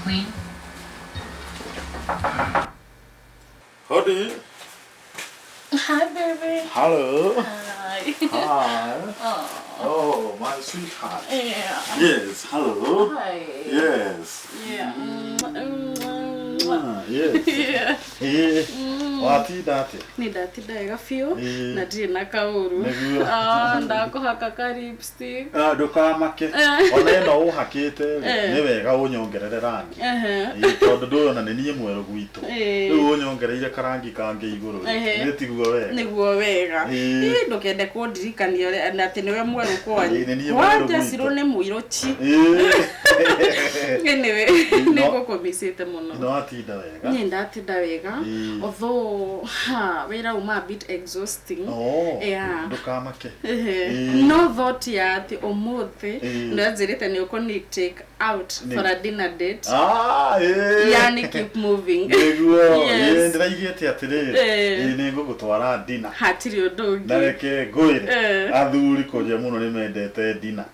clean. Hodi. Hi, baby. Hello. Hi. Hi. Oh, my sweetheart. Yeah. Yes. Hello. Hi. Yes. Yeah. Ah, yes. Yeah. Eh. Watinda atĩa? Nĩ ndatinda wega biũ Ĩĩ. na ndirĩ na kaũru. Nĩguo. Ah, ndakũhaka ka lipstick. Ah, ndũkamake. Eh. Ona ĩno ũhakĩte rĩ, Eh. nĩ wega ũnyongerere rangi. Ehe. Ĩĩ, tondũ ndũyona nĩ niĩ mwerũ gwitũ. Ĩĩ. Rĩu ũnyongereire karangi kangĩ igũrũ rĩ, Ehe. nĩ tiguo wega. Nĩguo wega. Ĩĩ. Ĩ, ndũkende kũndirikania ũrĩa na atĩ nĩwe mwerũ kwanyu. Ĩĩ, nĩ niĩ mwerũ Wanja gwitũ. Cirũ nĩ mũirũ chi. Ĩĩ. Anyway, No. nĩ ngũkũmicĩte mũno. No watinda wega. Niĩ ndatinda wega. Ĩĩ. Although, ha, wĩra uma a bit exhausting. Oh, Yeah. ndũkamake. Ehe. Ĩĩ. No thought ya atĩ ũmũthĩ Ĩĩ. nĩwanjĩrĩte nĩ ũkũni take out Nĩ- for a dinner date. Ah, ĩĩ. Yani keep moving. Nĩguo, Yes. ĩĩ, ndĩraigĩte atĩrĩrĩ, Ĩĩ. ĩĩ, nĩ ngũgũtwara dinner. Hatirĩ ũndũ Na ũngĩ. reke ngwĩre, Ĩĩ. athuri kũrĩa mũno nĩ mendete dinner.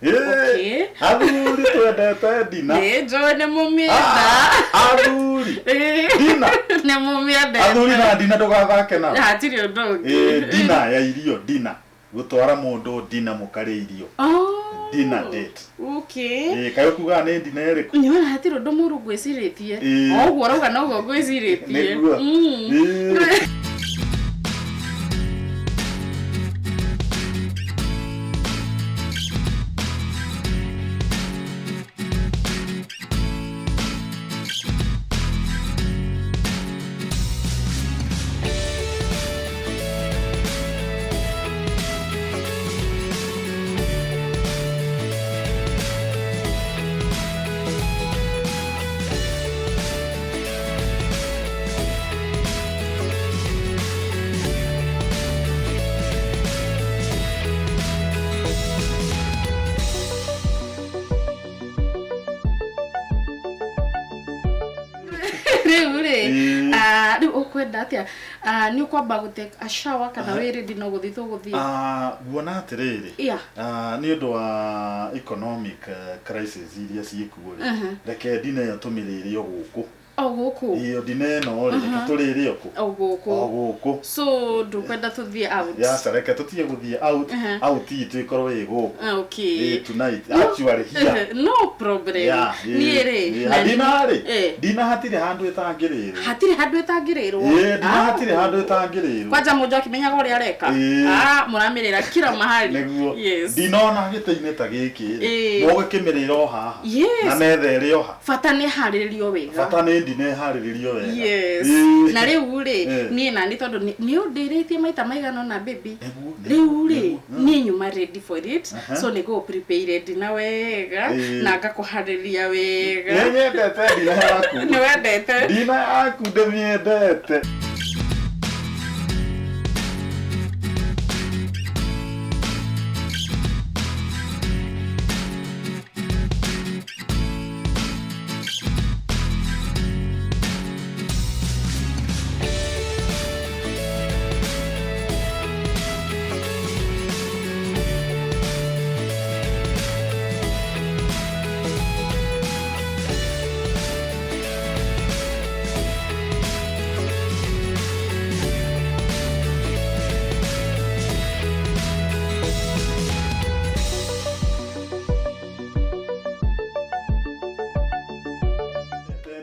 Ĩĩ, Okay. athuri twendete dinner. Nĩ njũĩ nĩ mũmĩenda. Ah, athuri Ĩĩ. dinner. Nĩ mũmĩendete. Athuri na dinner ndũgathake nao. Hatirĩ ũndũ Ĩĩ, ũngĩ. dinner ya irio, dinner. Gũtwara mũndũ dinner mũkarĩe irio. Oh. Dinner date. Okay. Ĩĩ, kaĩ ũkugaga nĩ dinner ĩrĩkũ? Nĩwona hatirĩ ũndũ mũũru ngwĩcirĩtie. Ĩĩ. O ũguo ũrauga noguo ngwĩcirĩtie. Nĩguo. Mm. Ĩĩ. Rĩu rĩ, Ĩĩ. ah, rĩu ũkwenda atĩa? Ah, nĩ ũkwamba gũ take a shower kana wĩ ready no gũthiĩ tũgũthiĩ? Ah, nguona atĩrĩrĩ, Yeah. ah, nĩ ũndũ wa economic crisis iria ciĩkuo rĩ, reke ndina ĩyo tũmĩrĩre o gũkũ. O gũkũ. Ĩyo ndina ĩno rĩ, reke tũrĩre o kũ? O gũkũ. O gũkũ. So ndũkwenda tũthiĩ out? Yaca, reke tũtige gũthiĩ out, out itũ ĩkorwo ĩ gũkũ. Ah, okay. Ĩ, tonight, actually here. No problem. Yeah, ĩ, Niĩ rĩ, ĩ, na ndina rĩ, Eh. ndina hatirĩ handũ ĩtangĩrĩrwo. Hatirĩ handũ ĩtangĩrĩrwo. Ĩ, ndina Ah. hatirĩ handũ ĩtangĩrĩrwo. Kwanja mũndũ akĩmenyaga ũrĩa areka. Ĩĩ. Ah, mũramĩrĩra kila mahali. Nĩguo. Yes. Ndinona gĩtĩ-inĩ ta gĩkĩ rĩ, Ĩĩ. mũgũkĩmĩrĩra o haha. Yes. Na metha ĩrĩ o ha. Bata nĩ harĩrĩrio wega. Bata nĩ ndina ĩharĩrĩrio wega. Yes. Ĩĩ. Na rĩu rĩ, Eh. niĩ nani tondũ nĩ ũndĩrĩtie maita maigana ũna baby. Nĩguo, Rĩu rĩ, nĩguo. niĩ nyuma ready for it. Aha. So nĩ ngũ prepare ndina wega Ĩĩ. na ngakũharĩria wega. Nĩ nyendete ndina yaku. Nĩ wendete? Ndina yaku ndĩmĩendete.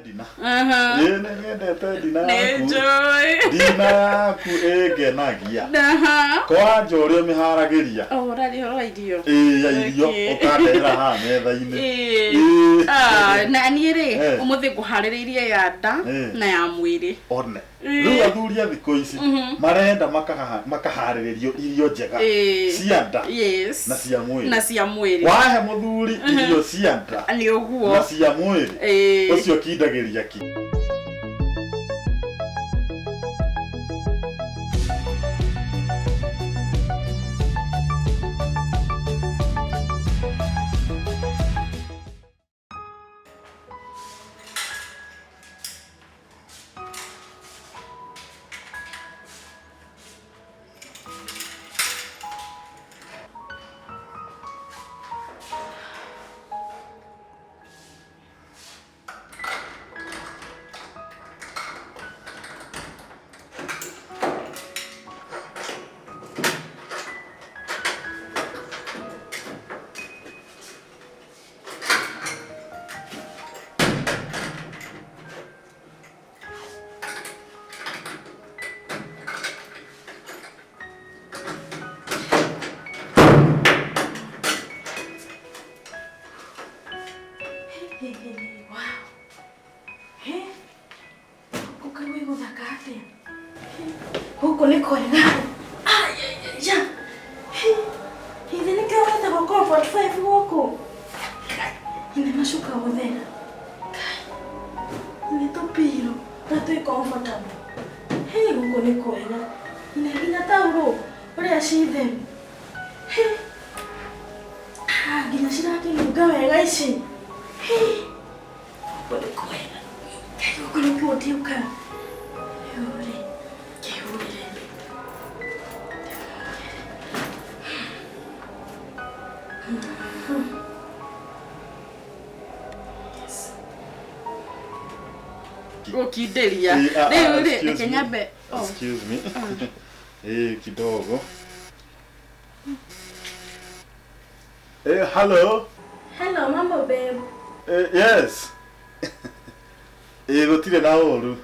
Ndina. Aha. Ĩĩ, nĩ nyendete ndina Nĩ yaku. njũĩ. Ndina yaku ĩngenagia. Aha. Kwanja ũrĩa ũmĩharagĩria. Oh, ũraria ũhoro wa irio. Ĩĩ, ya irio Okay. ũkandehera haha metha-inĩ. Ĩĩ. Ĩĩ. Ah, na niĩ rĩ, Eh. ũmũthĩ ngũharĩrĩirie ya nda Eh. na ya mwĩrĩ. One. Ĩĩ. Rĩu athuri a thikũ ici marenda makaharĩrĩrio irio njega Ĩĩ. cia nda Yes. na cia mwĩrĩ. Na cia mwĩrĩ. Wahe mũthuri irio cia nda Nĩ ũguo. na cia mwĩrĩ, Ĩĩ. ũcio kindagĩria ki. Wow. He? Gũkũ gwĩ gũthaka atĩa? Gũkũ nĩ kwega. Ai, ya. Hihi nĩkĩo gwĩtagwo Comfort 5 gũkũ? Nĩ macuka gũthera. Nĩ tũpiro na twĩ comfortable. Hĩ, gũkũ nĩ kwega. Nĩ nginya taurũ ũrĩa ci theru. Hĩ. Ah, nginya cirakĩnunga wega ici. Hĩ. Gũkũ nĩ kwega. Ngai, gũkũ nĩkuo ndiũkaga. Rĩu rĩ, kĩhũrĩre. Yes. Gũkindĩria. Rĩu rĩ, reke nyambe. Oh. Excuse me. Kidogo. Hello. Hello, mambo babe. Yes. Gũtirĩ na ũru.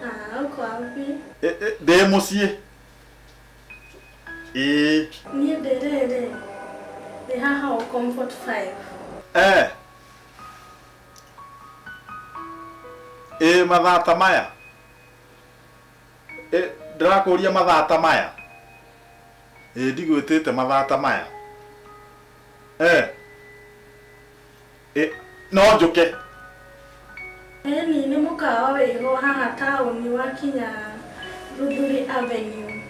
Ah, uko wapi? Ndĩ mũciĩ. Niĩ ndĩrĩrĩ. Ndĩ haha o Comfort 5. Mathaa ta maya. Ndĩrakũria mathaa ta maya. Ndigwĩtĩte mathaa ta maya. No njũke. Ĩni nĩ mũkawa wĩho haha taũni wakinya Luthuli Avenue.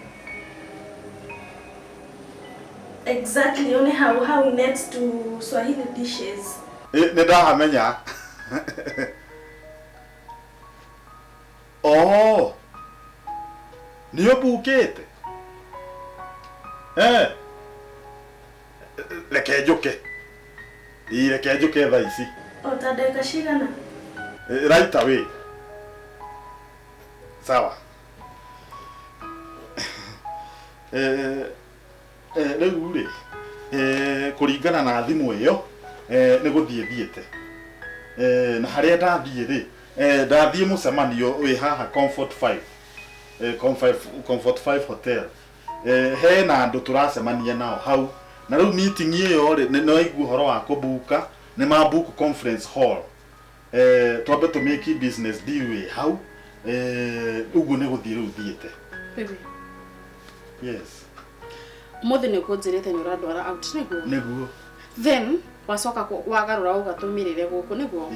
Exactly, one hau hau next to Swahili Dishes. Nĩ ndahamenya. Oh. Nĩ ũmbukĩte? Reke njũke. Reke njũke thaa ici. O ta ndagĩka cigana? Right away. Sawa. Rĩu rĩ, kũringana na thimũ ĩyo, nĩ gũthiĩ thiĩte. Na harĩa ndathiĩ rĩ, ndathiĩ mũcemanio wĩ haha Comfort 5. Comfort 5 Hotel. Hena andũ tũracemania nao hau. Na rĩu meeting ĩyo rĩ, nĩ waigua ũhoro wa kũbuka, nĩ ma book conference hall. Twambe tũ make business deal wĩ hau. Ũguo nĩ gũthiĩ rĩu thiĩte. Baby. Yes. Ũmũthĩ nĩ ũkũnjĩrĩte nĩ ũrandwara out nĩguo? Nĩguo. Then wacoka wagarũra ũgatũmĩrĩre gũkũ nĩguo?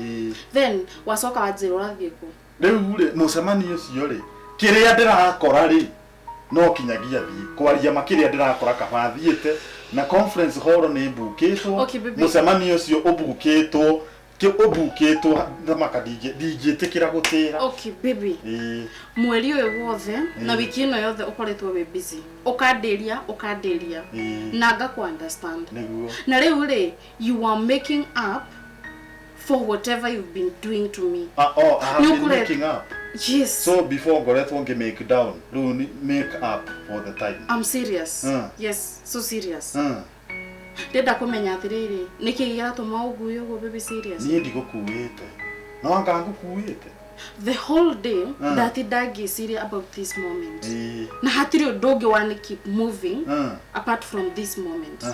Then wacoka wanjĩra ũrathiĩ kũ? Rĩu rĩ, mũcemanio ũcio rĩ, kĩrĩa ndĩrakora rĩ, no kinyagia thiĩ. Kwaria ma kĩrĩa ndĩrakora kaba thiĩte, na conference hall nĩ mbukĩtwo. Okay, baby. Mũcemanio ũcio ũmbukĩtwo, ũmbukĩtwo thamaka ndingĩtĩkĩra gũtĩra. Okay, baby. Mweri ũyũ wothe na wiki ĩno yothe ũkoretwo wĩ busy. Ũkandĩria, ũkandĩria. Na ngakũ understand. Nĩguo. Na rĩu rĩ, you are making up for whatever you've been doing to me. Oh, I have been making up. Yes. So before ngoretwo ngĩ make down, rĩu ni make up for the time. I'm serious. Yes, so serious. Ndĩrenda kũmenya atĩrĩrĩ, nĩkĩ gĩratũma ũngue ũguo baby serious? Niĩ ndigũkuĩte. No anga ngũkuĩte. The whole day ndatinda ngĩciria about this moment. Na hatirĩ ũndũ ũngĩ wa keep moving apart from this moment.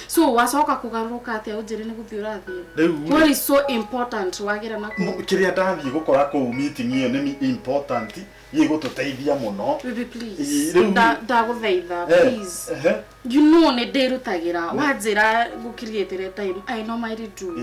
So wacoka kũgarũrũka atĩa ũnjĩre nĩ gũthiĩ ũrathiĩ? What is so important wagĩra na kũu? Kĩrĩa ndathiĩ gũkora kũu meeting ĩyo nĩ important, ĩgũtũteithia mũno. Baby please. Ndagũthaitha please. You know nĩ ndĩrutagĩra wanjĩra gũcreate time. I normally do.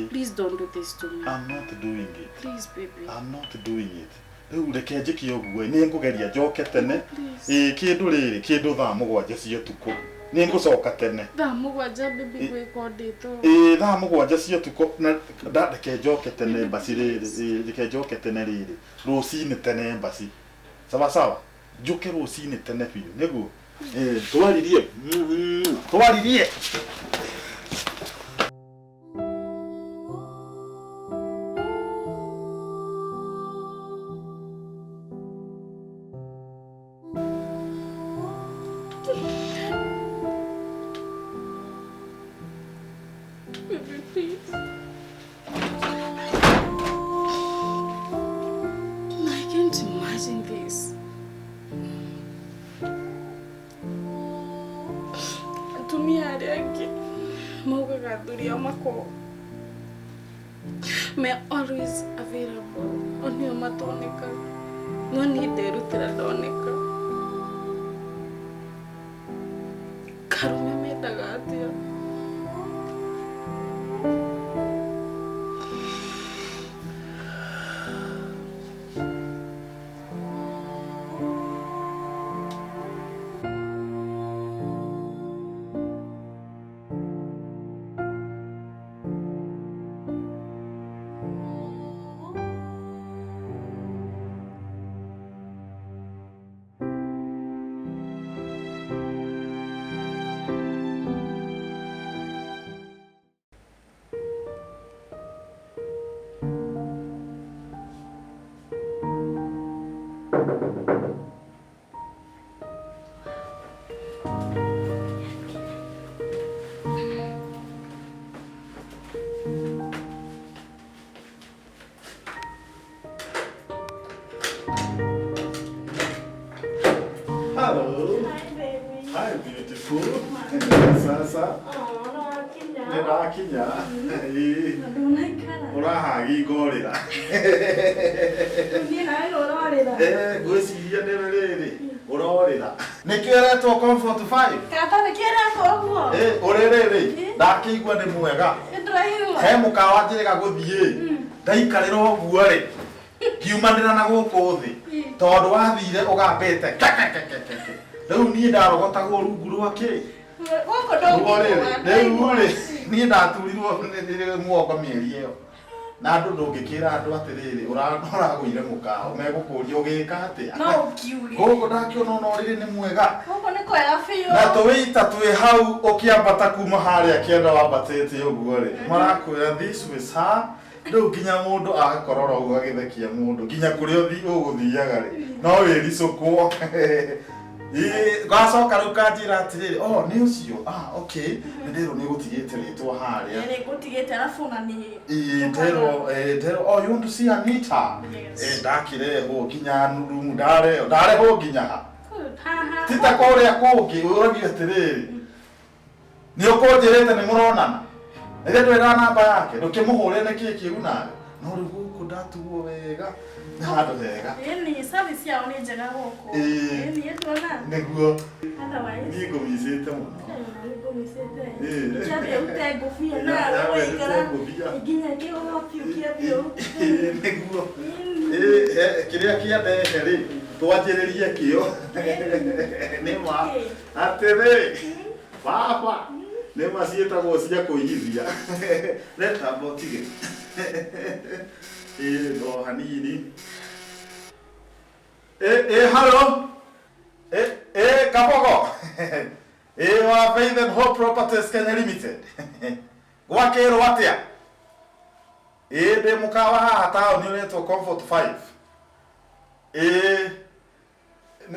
Please don't do this to me. I'm not doing it. Please baby. I'm not doing it. Rĩu reke njĩke ũguo, nĩ ngũgeria njoke tene. Kĩndũ rĩrĩ, kĩndũ thaa mũgwanja cia ũtukũ. Nĩ ngũcoka tene. Thaa mũgwanja baby gwĩkondĩtwo. Thaa mũgwanja cia ũtukũ na reke njoke tene mbasi rĩrĩ, reke njoke tene rĩrĩ. Rũcinĩ tene mbasi. Sawa sawa. Njũke rũcinĩ tene biũ, nĩguo. Twaririe. Twaririe. Baby, please. I can't imagine this. Atumia arĩa angĩ maugaga Athuri ao makoragwo me always available, o nĩo matonekaga, no niĩ nderutĩra ndoneka. Karume mendaga atĩa? Hello. Hi baby. Hi beautiful. Sasa Oh, no wakinya. nĩ ndakinya. Ĩĩ. Na ndũnaikara. Ũrahaginga ũrĩra. Niĩ nawe nĩ ũrorĩra. Eh, ngwĩciria nĩ rĩrĩ ũrorĩra. Nĩkĩo ĩretwo Comfort 5. Kata nĩkĩo ĩretwo ũguo? Eh, ũrĩrĩ Ĩ. ndakĩigua nĩ mwega. Nĩ ndĩraigua. He mũkawa njĩrĩga gũthiĩ. Ndaikarĩra ũguo rĩ. Ngiumanĩra na gũkũ thĩ. Tondũ wathire ũgambĩte kekekekeke. Rĩu niĩ ndarogotagwo rungu rwa kĩ? Gũkũ Rĩu rĩ, ndũngĩigua. rĩu rĩ, niĩ ndaturirwo nĩ muongo mĩeri ĩyo. Na andũ ndũngĩkĩra andũ atĩrĩrĩ, ũragũire mũkawa, megũkũria ũgĩka atĩa. No ũkiuge. Gũkũ ndakĩona ona ũrĩrĩ nĩ mwega. Gũkũ nĩ kwega biũ. Na tũwĩita twĩ hau ũkĩambata kuma harĩa kĩanda wambatĩte ũguo rĩ, marakwĩra this was her. Rĩu nginya mũndũ agakorora ũguo agĩthekia mũndũ, nginya kũrĩa ũgũthiaga rĩ, no wĩricũkwo. Ĩĩ, gacoka rĩu kanjĩra atĩrĩrĩ, oh nĩ ũcio, ah okay, nĩ nderwo nĩ ũgũtigĩte rĩtwa harĩa. Nĩ ngũtigĩte arabu na nĩ Ĩĩ, nderwo, nderwo, oh you want to see Anita? Yes. Eh, ndakĩrehwo nginya rumu, ndarehwo, ndarehwo nginya ha? Haha. Ti ta kũrĩa kũngĩ, ũragio atĩrĩrĩ, nĩ ũkũnjĩrĩte nĩ mũronana. Rĩrĩa ndwĩra namba yake, ndũkĩmũhũre nĩ kĩĩ kĩu nawe. No rĩu gũkũ ndatuo wega, nĩ handũ hega. Ĩni, service yao nĩ njega gũkũ. Ĩĩ. Ĩni, nĩtuona. Nĩguo, Otherwise. niĩ ngũmicĩte mũno. Ĩĩ. Kĩambia ũrute ngũbia Na- nawe nawe waikara ũrute ngũbia. nginya kĩgoti ũkĩambia ũrute. Ĩĩ, nĩguo. Ĩĩ, kĩrĩa kĩandehe rĩ, twanjĩrĩrie kĩo. Nĩ ma. Atĩrĩ, baba, nĩ ma ciĩtagwo cia kũigithia. Reta mbotige. Ĩĩ, no hanini. Ĩ, ĩ, hello. Ĩ, ĩ, Kabogo. Ĩ, wa Faith and Hope Properties Kenya Limited. Gwakĩrwo atĩa? Ĩ, ndĩ mũkawa haha taũni ũretwo Comfort 5. Ĩ,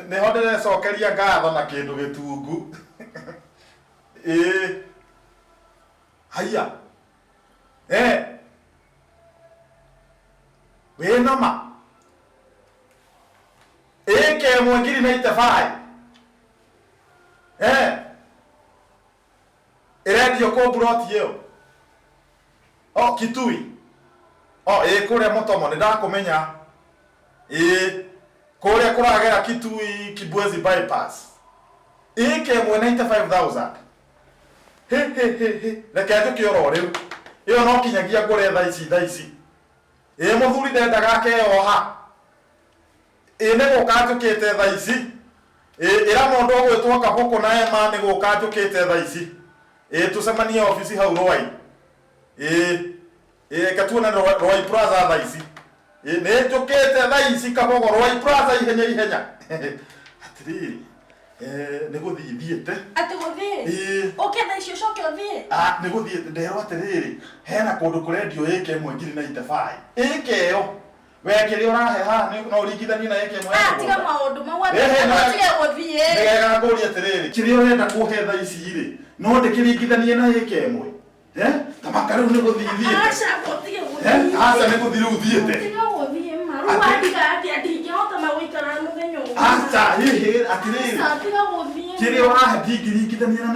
nĩho ndĩrecokeria ngatho na kĩndũ gĩtungu. Ĩ, haiya. Eh. Wĩna ma? Ĩ, kemwe ngiri na itebai. Eh. Ĩrendio kũ mburoti ĩyo? Oh, Kitui. Oh, ĩ kũrĩa Mũtomo nĩ ndakũmenya. Ĩ kũrĩa kũragera Kitui Kibwezi bypass. Ĩ kemwe 95,000. He he he he. Reke njũke oro rĩu. Ĩyo no kinyagia ngũre thaa ici thaa ici. Ĩ mũthuri ndendaga akeyoha. Ĩ nĩ gũka njũkĩte thaa ici. Ĩ ĩra mũndũ ũgwĩtwo Kabũkũ na Emma nĩ gũka njũkĩte thaa ici. Ĩ tũcemanie obici hau Rwai. Ĩ ĩ reke tuone Rwai Plaza thaa ici. Ĩ nĩ njũkĩte thaa ici Kabogo Rwai Plaza ihenya ihenya. Atĩrĩrĩ, nĩ gũthiĩ thiĩte. Atĩ gũthiĩ? Ĩĩ. Ũke thaa ici ũcoke ũthiĩ? Ah, nĩ gũthiĩ nderwo atĩrĩrĩ, hena kũndũ kũrendio ĩka ĩmwe ngiri na itebai. Ĩka ĩyo, we kĩrĩa ũrahe haha no ũringithanie na ĩka ĩmwe ya Ah, tiga mũgũnda. maũndũ mau Ĩhĩ, andũ no- ũtige gũthiĩ. Nĩwega ngũrie atĩrĩrĩ, kĩrĩa ũrenda kũhe thaa ici rĩ, no ndĩkĩringithanie na ĩka ĩmwe. Eh? Ta maka rĩu nĩ gũthiĩ thiĩte. Aca, gũtige Eh? gũthiĩ. Aca nĩ gũthiĩ rĩu thiĩte. Tiga gũthiĩ ma. Rĩu Atĩ- wandiga atĩa ndingĩhota ma gũikara mũthenya ũmwe. Aca, hihi, atĩrĩrĩ. Aca, tiga gũthiĩ. Kĩrĩa ũrahe ndingĩringithania na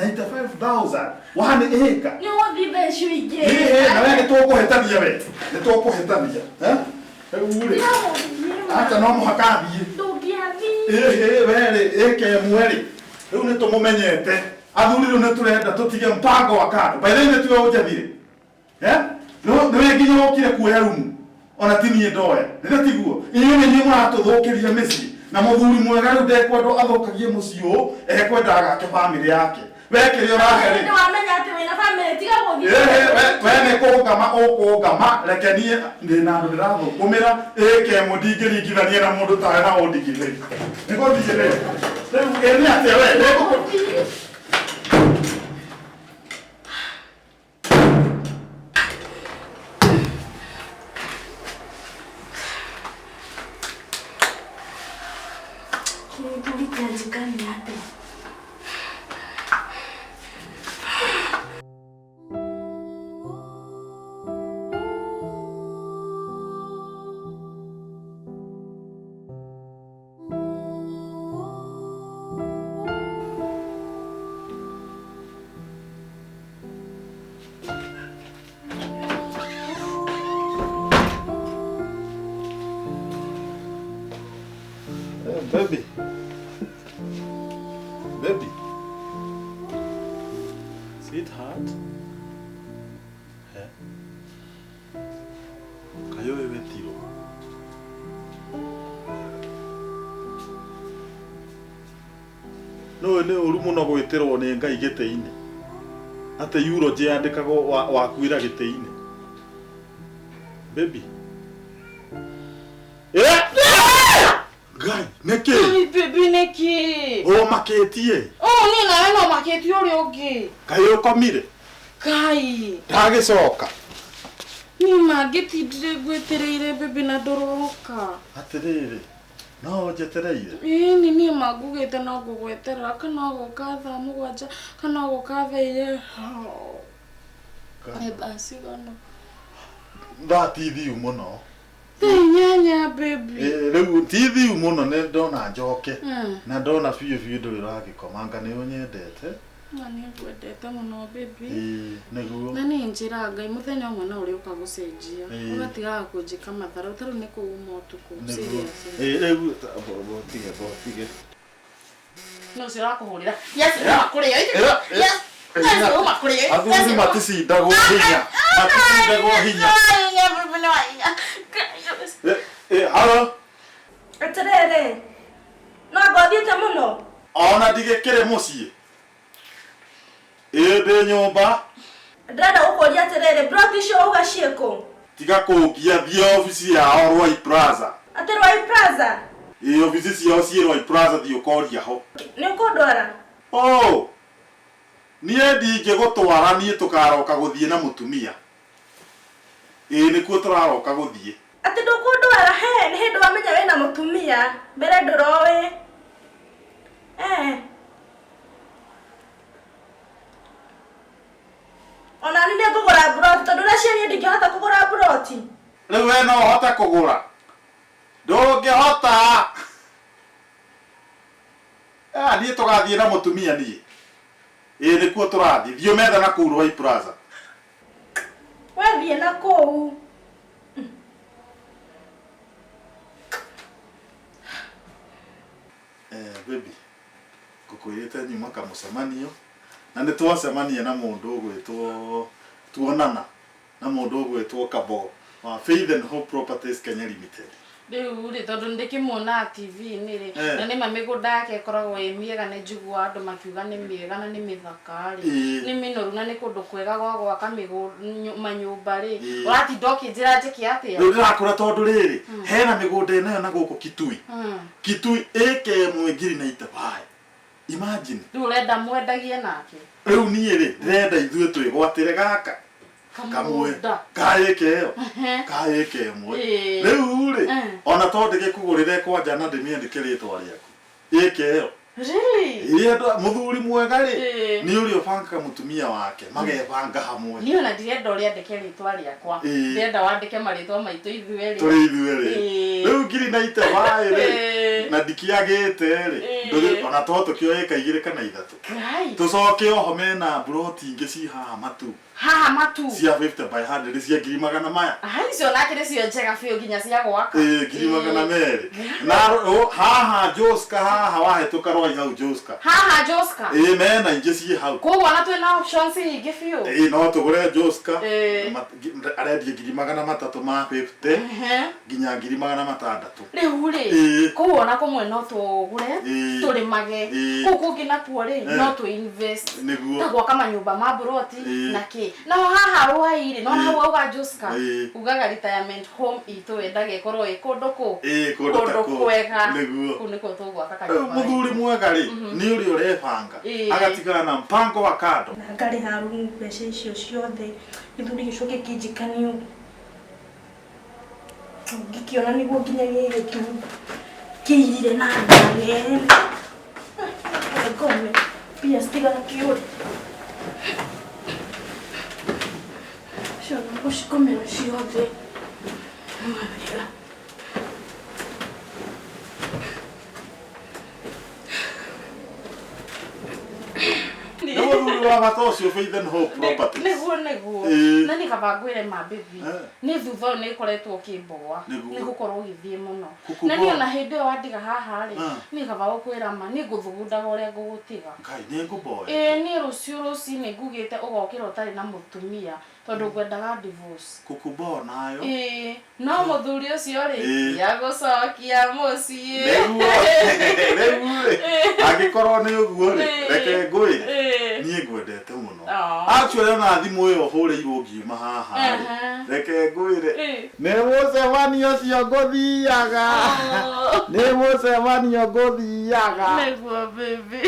95,000 one acre. Nĩ ũgũthiĩ thaa icio ingĩ. Ĩĩ, na we nĩ tũkũhĩtania, we nĩ tũkũhĩtania. Eh? Rĩu rĩ, acha, no mũhaka thiĩ. Ndũngĩathiĩ. Ĩhĩ, we rĩ, ĩka ĩmwe rĩ, rĩu nĩ tũmũmenyete athuri, rĩu nĩ tũrenda tũtige mpango wa kando. By the way, nĩ tiwe ũnjathire. Eh? Nĩwe nginya ũkire kuoya rumu ona ti niĩ ndoya, nĩwe tiguo. Inyuĩ nĩ inyuĩ mũratũthũkĩria mĩciĩ, na mũthuri mwega rĩu ndekwendwo athũkagie mũciĩ ũũ, ekwenda agake bamĩrĩ yake. We kĩrĩa ũrahe rĩ, Nĩ wamenya atĩ wĩna bamĩrĩ, tiga gũthiĩ. Ĩhĩ, we nĩ kũngama ũkũngama, reke niĩ ndĩna andũ ndĩrathũkũmĩra. Ĩke ĩmwe ndingĩringithania na mũndũ tawe na ũndigithĩri nĩ gũthiĩ rĩ. Rĩu ĩ nĩ atĩa we? Gũthiĩ. Mũthuri kĩanjikania atĩa? Eh, baby. Baby. Sweetheart. Eh. Kayo wewe tiro. No nĩ ũru mũno gwĩtĩrwo nĩ Ngai gĩtĩ-inĩ. Atĩ eulogy yandĩkagwo wakuĩra gĩtĩ-inĩ. Baby. Eh! Ngai, nĩkĩ? Ai, baby, nĩkĩ? Ũmakĩtie. Ũũ niĩ nawe no makĩtie ũrĩa ũngĩ. Kaĩ ũkomire? Kai. Ndagĩcoka. Niĩ mangĩtindire ngwĩtĩrĩire, baby, na ndũroka. Atĩrĩrĩ, no ũnjetereire? Ĩni, niĩ mangugĩte no ngũgweterera, kana ũgũka thaa 7 kana ũgũka thaa 2. Nĩ thaa cigana? Thaa ti thiu mũno. Thaa 8, baby. Ĩ, rĩu ti thiu mũno, nĩ ndona njoke. Na ndona biũ biũ ndũrĩ ũragĩkomanga, nĩ ũnyendete. Na nĩ ngwendete mũno, baby. Ĩ, nĩguo. Na nĩ njĩra Ngai mũthenya ũmwe no ũrĩũka gũcenjia. Ĩĩ. Ũgatigaga kũnjĩka matharau, tarĩu nĩ kũuma ũtukũ. Nĩguo. Serious. Ĩ, rĩu botige botige. No ũcio ũrakũhũrĩra. Yes, uma kũrĩa. Ĩra, Yes, yes, uma kũrĩa. Athuri maticindagwo hinya, maticindagwo hinya. Ĩ, ĩ, halo. Atĩrĩrĩ, no anga ũthiĩte mũno? Ona ndigĩkĩrĩ mũciĩ, ĩ, ndĩ nyũmba. Ndĩrenda gũkũria atĩrĩrĩ, broti icio uga ciĩkũ? Tiga kũngia, thiĩ obici yao Rwai Plaza. Atĩ Rwai Plaza? Ĩ, obici ciao ciĩ Rwai Plaza, thiĩ ũkoria ho. Nĩ ũkũndwara? Oh, niĩ ndingĩgũtwara, niĩ tũkaroka gũthiĩ na mũtumia. Ĩ, nĩkuo tũraroka gũthiĩ. Atĩ ndũkũndwara? He nĩ hĩndĩ wamenya wĩna mũtumia, mbere ndũroĩ. Eh. Ona niĩ nĩ ngũgũra mburoti, tondũ ũrĩa ciĩ niĩ ndingĩhota kũgũra mburoti. Rĩu we no ũhote kũgũra? Ndũngĩhota. Ah, niĩ tũgathiĩ na mũtumia niĩ. Ĩ, nĩkuo tũrathiĩ, thiĩ ũmethe na kũu Rwai Plaza. Wethiĩ na kũu. Eh, baby, ngũkwĩrĩte nyuma kamũcemanio na nĩ twacemania na mũndũ ũgwĩtwo, tuonana na mũndũ ũgwĩtwo Kabogo wa Faith and Hope Properties Kenya Limited. Rĩu rĩ, tondũ ndĩkĩmuonaga TV-inĩ rĩ, na nĩma mĩgũnda yake ĩkoragwo ĩ mĩega, nĩ njiguaga andũ makiuga nĩ mĩega na nĩ mĩthaka rĩ, nĩ mĩnoru na nĩ kũndũ kwega gwa gwaka manyũmba rĩ, ũratinda ũkĩnjĩra njĩke atĩa? Rĩu ndĩrakũra tondũ rĩrĩ, hena mĩgũnda ĩnayo na gũkũ Kitui. Kitui ĩka ĩmwe ngiri na itabaĩ, imagine. Rĩu ũrenda mwendagie nake? Rĩu niĩ rĩ, ndĩrenda ithuĩ twĩgwatĩre gaka kamwe. Kamũgũnda. Ka ĩka ĩyo, ka ĩka ĩmwe. Rĩu rĩ, ona to ndĩgĩkũgũrĩre kwanja na ndĩmĩandĩke rĩtwa rĩaku, ĩka ĩyo. Really? Ĩĩ, mũthuri mwega rĩ, Ĩĩ. nĩ ũrĩa ũbangaga mũtumia wake, magebanga hamwe. Niĩ ona ndirenda ũrĩandĩke rĩtwa rĩakwa. Ĩĩ. Ndĩrenda wandĩke marĩtwa maitũ ithuerĩ. Tũrĩ ithuerĩ. Ĩĩ. Rĩu ngiri na itebaĩ rĩ, Ĩĩ. na ndikĩagĩte rĩ, Ĩĩ. ona to tũkĩoe ĩka igĩrĩ kana ithatũ. Ngai. Tũcoke oho mena mburoti ingĩ ci haha matu. Haha matu. Cia 50 by 100 cia ngiri magana maya. Aha, icio nake nĩcio njega biũ nginya cia gwaka. Ĩĩ, ngiri magana merĩ. Na haha Joska, haha wahĩtũka rwai hau Joska. Haha Joska. Ĩĩ, mena ingĩ ciĩ hau. Koguo ona twĩna options nyingĩ biũ. Ĩĩ, no tũgũre Joska. Ĩĩ. Arendia ngiri magana matatũ ma 50 Ehe. nginya ngiri magana matandatũ. Rĩu rĩ, Ĩĩ. kũu ona kũmwe no tũgũre, Ĩĩ. tũrĩmage. Ĩĩ. Kũu kũngĩ nakuo rĩ, Eh. no tũ invest. Nĩguo. Ta gwaka manyũmba ma mburoti Ĩĩ. na kĩ. Naho haha rwai rĩ, no Ĩĩ. hau auga Joska. Ĩĩ. Ugaga retirement home itũ wendaga ĩkorwo ĩ kũndũ kũ? Ĩĩ, kũndũ ta Kũndũ kũu. kwega. Nĩguo. Kũu nĩkuo tũgwaka Rĩu kanyũmba. mũthuri mwega rĩ, nĩ ũrĩa ũrebanga. Ĩĩ. Agatigana na mpango wa kando. Na ngarĩha rumu mbeca icio ciothe, gĩthuri gĩcoke kĩnjikanie ũguo. Ngĩkĩona nĩguo nginya gĩgĩtu kĩirire na ndane. Ngome, mbia citigakĩũre. Cio ngũcikomera ciothe. Wega. Nĩ mũthuri wa bata ũcio Faith and Hope Properties. Nĩguo nĩguo. Ĩĩ. Na nĩ kaba ngwĩre ma baby. Eh. Nĩ thutha ũyũ nĩ ngoretwo ũkĩmboa. Nĩguo. Nĩ gũkorwo ũgĩthiĩ mũno. Gũkũboa. Na niĩ ona hĩndĩ ĩyo wandiga haha rĩ, Ah. niĩ kaba gũkwĩra ma, niĩ ngũthugundaga ũrĩa ngũgũtiga. Ngai nĩ ngũmboe. Ĩĩ niĩ rũciũ rũcinĩ ngugĩte ũgokĩra ũtarĩ na mũtumia tondũ ngwendaga divorce. Gũkũmboa nayo. Ĩĩ, no mũthuri ũcio rĩ, Ĩĩ. nĩagũcokia mũciĩ. Nĩguo. Rĩu rĩ, angĩkorwo nĩ ũguo rĩ, Ĩĩ. reke ngwĩre. Ĩĩ. Niĩ ngwendete mũno. Aw. Actually ona thimũ ĩyo hũrĩirwo ngiuma haha rĩ. Aha. Reke ngwĩre. Ĩĩ. Nĩ mũcemanio ũcio ngũthiaga. Oh. Nĩ mũcemanio ngũthiaga. Nĩguo baby.